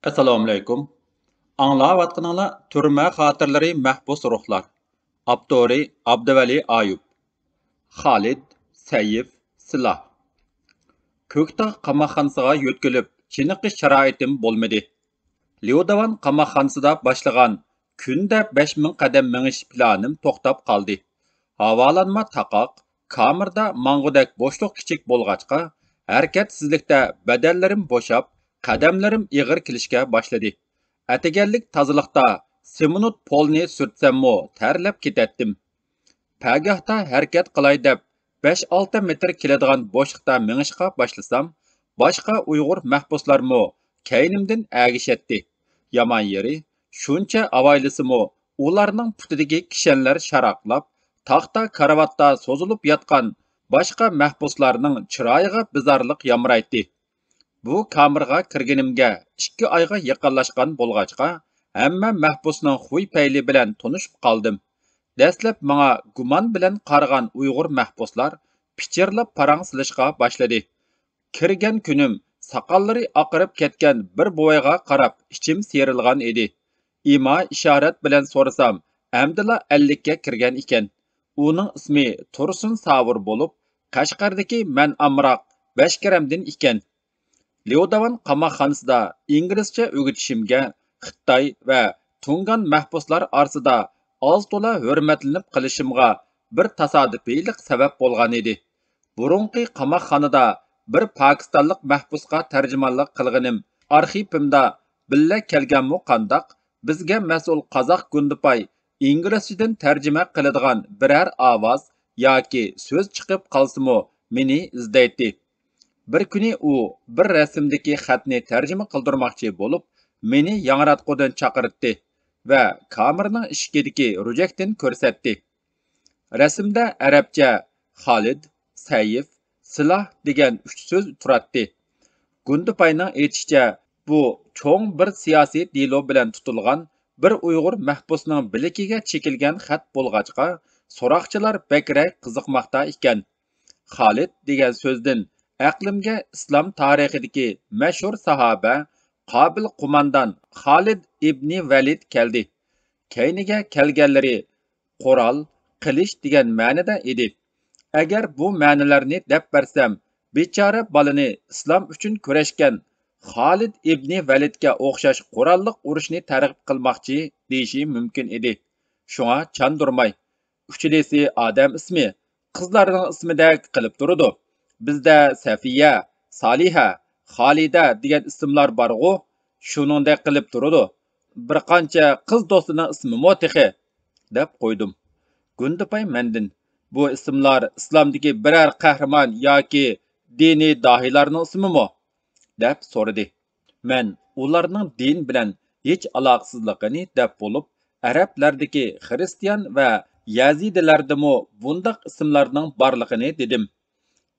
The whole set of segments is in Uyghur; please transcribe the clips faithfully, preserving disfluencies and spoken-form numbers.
ئەسسالامۇئەلەيكۇم. ئاڭلاۋاتقىنىڭلار تۈرمە خاتىرىلىرى مەھبۇس روھلار. ئاپتورى ئابدۇۋەلى ئايۇپ. خالىد، سەيىف، سىلاھ. كۆكتاغ قاماقخانىسىغا يۆتكىلىپ چېنىقىش شارائىتىم بولمىدى. ليۇداۋان قاماقخانىسىدا باشلىغان كۈندە بەش مىڭ قەدەم مېڭىش پىلانىم توختاپ قالدى. ھاۋالانما تاقاق، كامېردا ماڭغۇدەك بوشلۇق كىچىك بولغاچقا، ھەرىكەتسىزلىكتە بەدەنلىرىم بوشاپ، قەدەملىرىم ئېغىر كېلىشكە باشلىدى. ئەتىگەنلىك تازىلىقتا سېمونت پولنى سۈرتسەممۇ تەرلەپ كېتەتتىم. پەگاھتا ھەرىكەت قىلاي دەپ، بەش-ئالتە مېتىر كېلىدىغان بوشلۇقتا مېڭىشقا باشلىسام، باشقا ئۇيغۇر مەھبۇسلارمۇ كەينىمدىن ئەگىشەتتى. يامان يېرى، شۇنچە ئاۋايلىسىمۇ، ئۇلارنىڭ پۇتىدىكى كىشەنلەر شاراقلاپ، تاختا كارىۋاتتا سوزۇلۇپ ياتقان باشقا مەھبۇسلارنىڭ چىرايىغا بىزارلىق يامرايتتى. بۇ كامېرغا كىرگىنىمگە ئىككى ئايغا يېقىنلاشقان بولغاچقا، ھەممە مەھبۇسنىڭ خۇي-پەيلى بىلەن تونۇشۇپ قالدىم. دەسلەپ ماڭا گۇمان بىلەن قارىغان ئۇيغۇر مەھبۇسلار پىچىرلاپ پاراڭ سېلىشقا باشلىدى. كىرگەن كۈنۈم ساقاللىرى ئاقىرىپ كەتكەن بىر بوۋايغا قاراپ ئىچىم سىيرىلغان ئىدى. ئىما-ئىشارەت بىلەن سورىسام، ئەمدىلا ئەللىككە كىرگەن ئىكەن. ئۇنىڭ ئىسمى تۇرسۇن ساۋۇر بولۇپ، قەشقەردىكى مەن ئامراق بەشكەرەمدىن ئىكەن. ليۇداۋان قاماقخانىسىدا ئىنگلىزچە ئۆگىتىشىمگە خىتاي ۋە تۇڭگان مەھبۇسلار ئارىسىدا ئاز-تولا ھۆرمەتلىنىپ قېلىشىمغا بىر تاسادىپىيلىق سەۋەب بولغانىدى. بۇرۇنقى قاماقخانىدا بىر پاكىستانلىق مەھبۇسقا تەرجىمانلىق قىلغىنىم ئارخىپىمدا بىللە كەلگەنمۇ قانداق، بىزگە مەسئۇل قازاق گۇندىپاي ئىنگلىزچىدىن تەرجىمە قىلىدىغان بىرەر ئاۋاز ياكى سۆز چىقىپ قالسىمۇ مېنى ئىزدەيتتى. بىر كۈنى ئۇ بىر رەسىمدىكى خەتنى تەرجىمە قىلدۇرماقچى بولۇپ، مېنى ياڭراتقۇدىن چاقىرتتى ۋە كامېرنىڭ ئىشىكىدىكى روجەكتىن كۆرسەتتى. رەسىمدە ئەرەبچە خالىد، سەيىف، سىلاھ دېگەن ئۈچ سۆز تۇراتتى. گۇندىپاينىڭ ئېيتىشىچە، بۇ چوڭ بىر سىياسىي دېلو بىلەن تۇتۇلغان بىر ئۇيغۇر مەھبۇسنىڭ بىلىكىگە چېكىلگەن خەت بولغاچقا، سوراقچىلار بەكرەك قىزىقماقتا ئىكەن. خالىد دېگەن سۆزدىن ئەقلىمگە ئىسلام تارىخىدىكى مەشھۇر ساھابە قابىل قوماندان خالىد ئىبنى ۋەلىد كەلدى. كەينىگە كەلگەنلىرى قورال، قىلىچ دېگەن مەنىدە ئىدى. ئەگەر بۇ مەنىلەرنى دەپ بەرسەم، بىچارە بالىنى ئىسلام ئۈچۈن كۈرەشكەن خالىد ئىبنى ۋەلىدكە ئوخشاش قوراللىق ئۇرۇشنى تەرغىب قىلماقچى دېيىشى مۇمكىن ئىدى. شۇڭا چاندۇرماي، ئۇچىلىسى ئادەم ئىسمى، قىزلارنىڭ ئىسمىدەك قىلىپ تۇرىدۇ. بىزدە سەفىيە، سالىھە، خالىدە دېگەن ئىسىملار بارغۇ، شۇنىڭدەك قىلىپ تۇرىدۇ. بىر قانچە قىز دوستىنىڭ ئىسمىمۇ تېخى، دەپ قويدۇم. گۇندىپاي مەندىن، بۇ ئىسىملار ئىسلامدىكى بىرەر قەھرىمان ياكى دىنىي داھىيلارنىڭ ئىسمىمۇ؟ دەپ سورىدى. مەن ئۇلارنىڭ دىن بىلەن ھېچ ئالاقىسىزلىقىنى دەپ بولۇپ، ئەرەبلەردىكى خىرىستىيان ۋە يەزىدىلەردىمۇ بۇنداق ئىسىملارنىڭ بارلىقىنى دېدىم.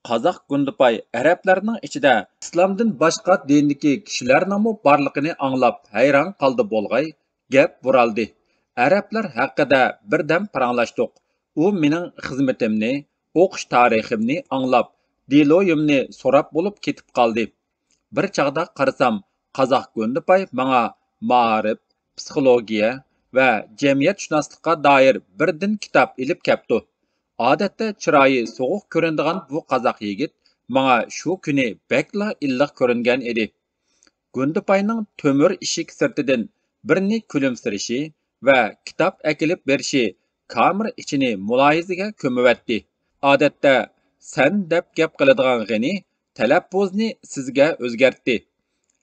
قازاق گۇندىپاي ئەرەبلەرنىڭ ئىچىدە ئىسلامدىن باشقا دىندىكى كىشىلەرنىڭمۇ بارلىقىنى ئاڭلاپ ھەيران قالدى بولغاي، گەپ بۇرالدى. ئەرەبلەر ھەققىدە بىردەم پاراڭلاشتۇق. ئۇ مېنىڭ خىزمىتىمنى، ئوقۇش تارىخىمنى ئاڭلاپ، دېلويۇمنى سوراپ بولۇپ كېتىپ قالدى. بىر چاغدا قارىسام، قازاق گۇندىپاي ماڭا مائارىپ، پسىخولوگىيە ۋە جەمئىيەتشۇناسلىققا دائىر بىردىن كىتاب ئېلىپ كەپتۇ. ئادەتتە چىرايى سوغۇق كۆرۈنىدىغان بۇ قازاق يىگىت ماڭا شۇ كۈنى بەكلا ئىللىق كۆرۈنگەن ئىدى. گۇندىپاينىڭ تۆمۈر ئىشىك سىرتىدىن بىرنى كۈلۈمسىرىشى ۋە كىتاب ئەكېلىپ بېرىشى كامېر ئىچىنى مۇلاھىزىگە كۆمۈۋەتتى. ئادەتتە سەن دەپ گەپ قىلىدىغان غېنى تەلەپپۇزنى سىزگە ئۆزگەرتتى.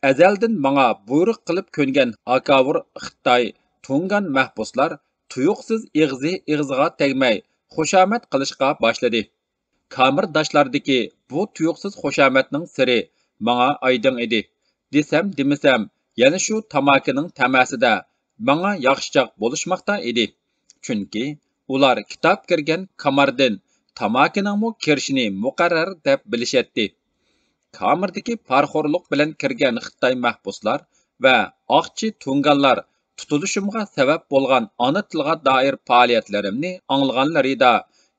ئەزەلدىن ماڭا بۇيرۇق قىلىپ كۆنگەن ھاكاۋۇر خىتاي، تۇڭگان مەھبۇسلار تۇيۇقسىز ئېغىزى ئېغىزىغا تەگمەي خۇشامەت قىلىشقا باشلىدى. كامېرداشلاردىكى بۇ تۇيۇقسىز خۇشامەتنىڭ سىرى ماڭا ئايدىڭ ئىدى. دېسەم دېمىسەم، يەنە شۇ تاماكىنىڭ تەمەسىدە ماڭا ياخشىچاق بولۇشماقتا ئىدى. چۈنكى ئۇلار كىتاب كىرگەن كاماردىن تاماكىنىڭمۇ كىرىشىنى مۇقەررەر دەپ بىلىشەتتى. كامېردىكى پارىخورلۇق بىلەن كىرگەن خىتاي مەھبۇسلار ۋە ئاقچى تۇڭگانلار تۇتۇلۇشۇمغا سەۋەب بولغان ئانا تىلغا دائىر پائالىيەتلىرىمنى ئاڭلىغانلىرىدا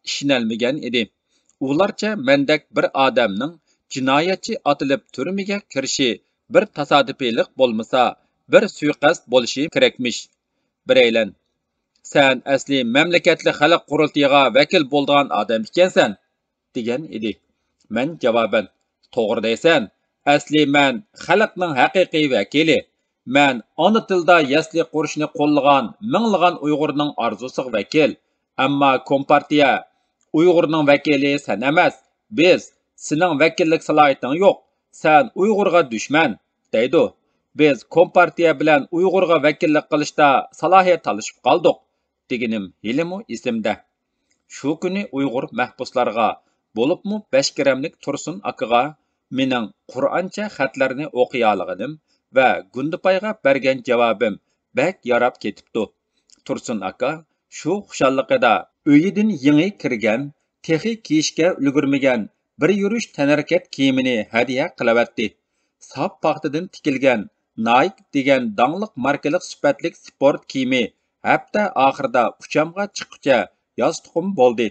ئىشىنەلمىگەن ئىدى. ئۇلارچە مەندەك بىر ئادەمنىڭ جىنايەتچى ئاتىلىپ تۈرمىگە كىرىشى بىر تاسادىپىيلىق بولمىسا، بىر سۇيىقەست بولۇشى كېرەكمىش. بىرەيلەن، «سەن ئەسلى مەملىكەتلىك خەلق قۇرۇلتىيىغا ۋەكىل بولىدىغان ئادەم ئىكەنسەن» دېگەن ئىدى. مەن جاۋابەن، «توغرا دەيسەن، ئەسلى مەن خەلقنىڭ ھەقىقىي ۋەكىلى. مەن ئانا تىلدا يەسلى قۇرۇشنى قوللىغان مىڭلىغان ئۇيغۇرنىڭ ئارزۇسىغا ۋەكىل. ئەمما كومپارتىيە، ئۇيغۇرنىڭ ۋەكىلى سەن ئەمەس، بىز، سېنىڭ ۋەكىللىك سالاھىيىتىڭ يوق، سەن ئۇيغۇرغا دۈشمەن» دەيدۇ. «بىز كومپارتىيە بىلەن ئۇيغۇرغا ۋەكىللىك قىلىشتا سالاھىيەت تالىشىپ قالدۇق» دېگىنىم ھېلىمۇ ئېسىمدە. شۇ كۈنى ئۇيغۇر مەھبۇسلارغا، بولۇپمۇ بەشكىرەملىك تۇرسۇن ئاكىغا مېنىڭ قۇرئانچە خەتلەرنى ئوقۇيالىغىنىم ۋە گۇندىپايغا بەرگەن جاۋابىم بەك ياراپ كېتىپتۇ. تۇرسۇن ئاكا شۇ خۇشاللىقىدا ئۆيىدىن يېڭى كىرگەن، تېخى كىيىشكە ئۈلگۈرمىگەن بىر يۈرۈش تەنھەرىكەت كىيىمىنى ھەدىيە قىلىۋەتتى. ساپ پاختىدىن تىكىلگەن نايك دېگەن داڭلىق ماركىلىق سۈپەتلىك سپورت كىيىمى ھەپتە ئاخىرىدا ئۇچامغا چىققۇچە ياستۇقۇم بولدى.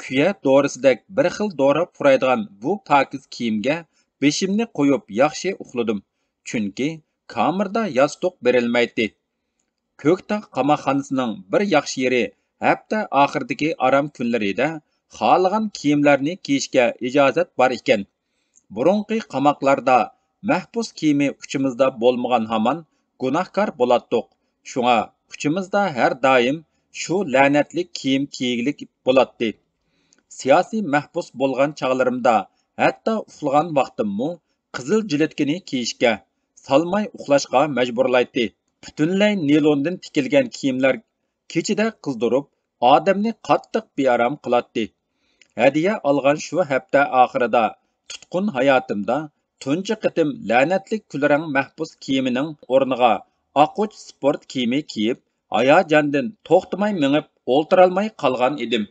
كۈيە دورىسىدەك بىر خىل دوراپ پۇرايدىغان بۇ پاكىز كىيىمگە بېشىمنى قويۇپ ياخشى ئۇخلىدىم. چۈنكى كامېردا ياستۇق بېرىلمەيتتى. كۆكتاغ قاماقخانىسىنىڭ بىر ياخشى يېرى، ھەپتە ئاخىرىدىكى ئارام كۈنلىرىدە خالىغان كىيىملەرنى كىيىشكە ئىجازەت بار ئىكەن. بۇرۇنقى قاماقلاردا مەھبۇس كىيىمى ئۇچىمىزدا بولمىغان ھامان گۇناھكار بولاتتۇق. شۇڭا ئۇچىمىزدا ھەر دائىم شۇ لەنەتلىك كىيىم كىيگىلىك بولاتتى. سىياسىي مەھبۇس بولغان چاغلىرىمدا ھەتتا ئۇخلىغان ۋاقتىممۇ قىزىل جىلىتكىنى كىيىشكە، سالماي ئۇخلاشقا مەجبۇرلايتتى. پۈتۈنلەي نىلوندىن تىكىلگەن كىيىملەر كېچىدە قىزدۇرۇپ، ئادەمنى قاتتىق بىئارام قىلاتتى. ھەدىيە ئالغان شۇ ھەپتە ئاخىرىدا تۇتقۇن ھاياتىمدا تۇنجى قېتىم لەنەتلىك كۈلرەڭ مەھبۇس كىيىمىنىڭ ئورنىغا ئاق ئۇچ سپورت كىيىمى كىيىپ، ھاياجاندىن توختىماي مېڭىپ ئولتۇرالماي قالغان ئىدىم.